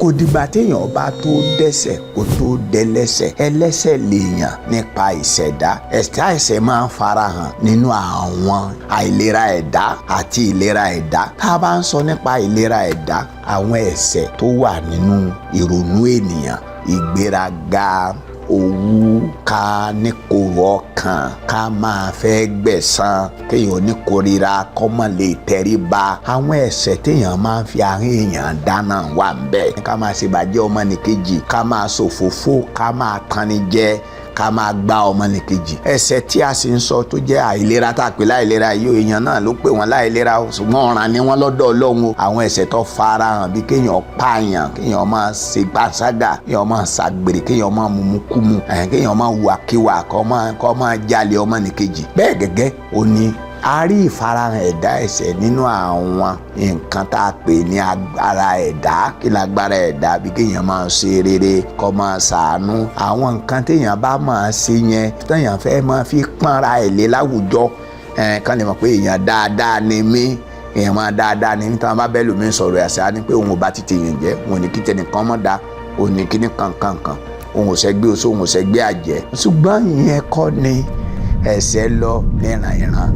Kò dìgbà téèyàn bá tó dẹ́ṣẹ̀ kó tó dẹ́lẹ́ṣẹ̀. Ẹlẹ́ṣẹ̀ lèèyàn nípa ìṣẹ̀dá. Ẹ̀dá ẹ̀ṣẹ̀ máa ń farahàn nínú àwọn àìlera ẹ̀dá àti ìlera ẹ̀dá. Tá a bá ń sọ nípa ìlera ẹ̀dá, àwọn ẹ̀ṣẹ̀ tó wà nínú ìrònú ènìyàn, ìgbéraga, owú, ká níkorò ọkàn, ká máa fẹ́ gbẹ̀san, kéèyàn oníkorira, kọ́mọ lè tẹríba, àwọn ẹ̀ṣẹ̀ téèyàn máa ń fi ahọ́n èèyàn dáná wà ń bẹ̀. Ká máa ṣe bàjẹ́ ọmọnìkejì, ká máa ṣòfófó, ká máa tanni jẹ, ká máa gbá ọmọnìkejì. Ẹ̀ṣẹ̀ tí a sì ń sọ tó jẹ́ àìlera, tá a pè láìlera yìí, èèyàn náà ló pè wọ́n láìlera o, ṣùgbọ́n ọ̀ràn ni wọ́n lọ́dọ̀ Ọlọ́run o. Àwọn ẹ̀ṣẹ̀ tó farahàn bí kéèyàn pààyàn, kéèyàn máa ṣe panṣágà, kéèyàn máa ṣàgbèrè, kéèyàn máa mumukumu, kéèyàn máa hùwàkiwà, kó máa jalè ọmọnìkejì. Bẹ́ẹ̀ gẹ́gẹ́ ó ní a rí ìfarahàn ẹ̀dá ẹ̀ṣẹ̀ nínú àwọn nǹkan tá a pè ní agbára ẹ̀dá. Kí lágbára ẹ̀dá? Bí kéèyàn máa ṣe rere, kó máa ṣàánú. Àwọn nǹkan téèyàn bá máa ṣe yẹn, téèyàn fẹ́ máa fi pọ́nra ẹ̀ lé láwùjọ, kán lè mọ̀ pé èèyàn dáadáa ni mí, èèyàn máa dáadáa ni mí. Tí wọ́n bá bẹ́ẹ̀ lómi sọ̀rọ̀ ẹ̀ṣẹ̀, á ní pé òun ò bá ti tèèyàn jẹ́, òun ò ní kí tẹnìkan mọ̀ dá, òun ní kíní kankankan, òun ò sẹ́gbẹ́ oṣó, òun ò sẹ́gbẹ́ àjẹ́. Ṣùgbọ́n ìyẹn kọ́ ni ẹ̀ṣẹ̀ lọ níran ìran.